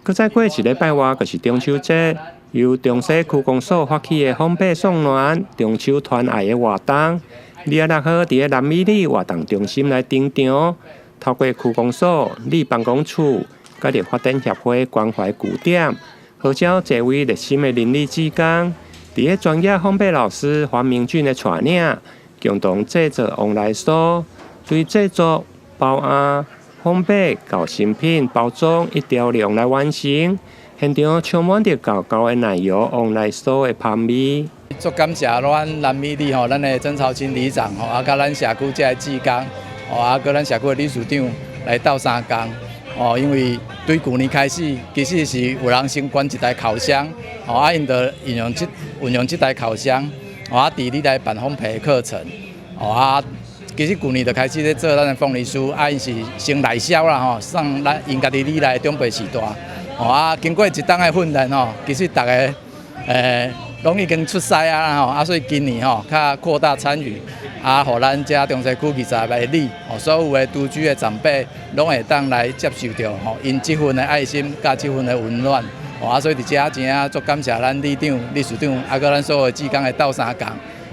閣再過一禮拜外，就是中秋節，由中西區公所發起的烘焙送暖中秋團愛的活動，26號佇个南美里活動中心來登場。透過區公所、里辦公處、佮綠發展協會關懷據點，號召濟位熱心的鄰里志工，佇个專業烘焙老師黃明俊的帶領，共同製作旺來酥，對製作、包餡、烘焙到成品包裝一條龍來完成，現場充滿著厚厚的奶油旺來酥的香味。足感謝咱南美里吼，咱的曾朝清里長吼，啊，佮咱社區這个志工，吼，啊，佮咱社區的理事長來鬥相共，哦，因為對舊年開始，其實是有人先捐一台烤箱，吼，啊，𪜶就運用這台烤箱，吼，啊，佇里來辦烘焙課程，吼，啊。其實舊年就開始咧做咱的鳳梨酥，啊，𪜶是先內銷啦吼，送咱𪜶家己里內長輩序大，吼啊，經過一冬的訓練吼，其實逐个攏已經出師啊吼，啊，所以今年吼較擴大參與，啊，予咱遮中西區20個里，吼，所有的獨居的長輩攏會當來接受著吼，𪜶這份的愛心佮這份的溫暖，吼啊，所以佇遮真正足感謝咱里長、理事長，啊，佮咱所有的志工的鬥相共，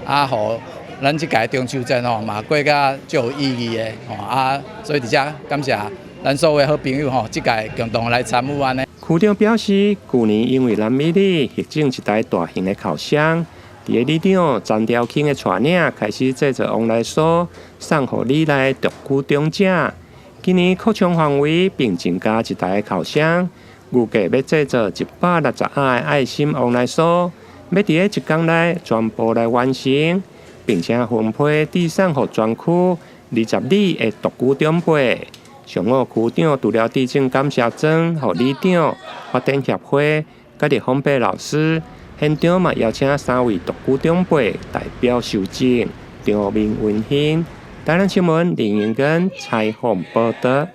啊，予咱這屆中秋節吼嘛過甲足有意義的吼啊，所以佇遮感謝咱所有的好朋友吼，這屆共同來參與按呢。區長表示，舊年因為南美里核整一台大型的烤箱，佇个里長詹兆慶的帶領開始製作旺來酥，送予里內獨居長者。今年擴充範圍，並增加一台烤箱，預計欲製作160盒的愛心旺來酥，欲佇个一工內全部來完成，並且分批遞送予全區20里的獨居長輩。上午區長除了致贈感謝狀予里長、發展協會、佮佇烘焙老師，現場嘛邀請三位獨居長輩代表受贈，場面溫馨。台南新聞林英根採訪報導。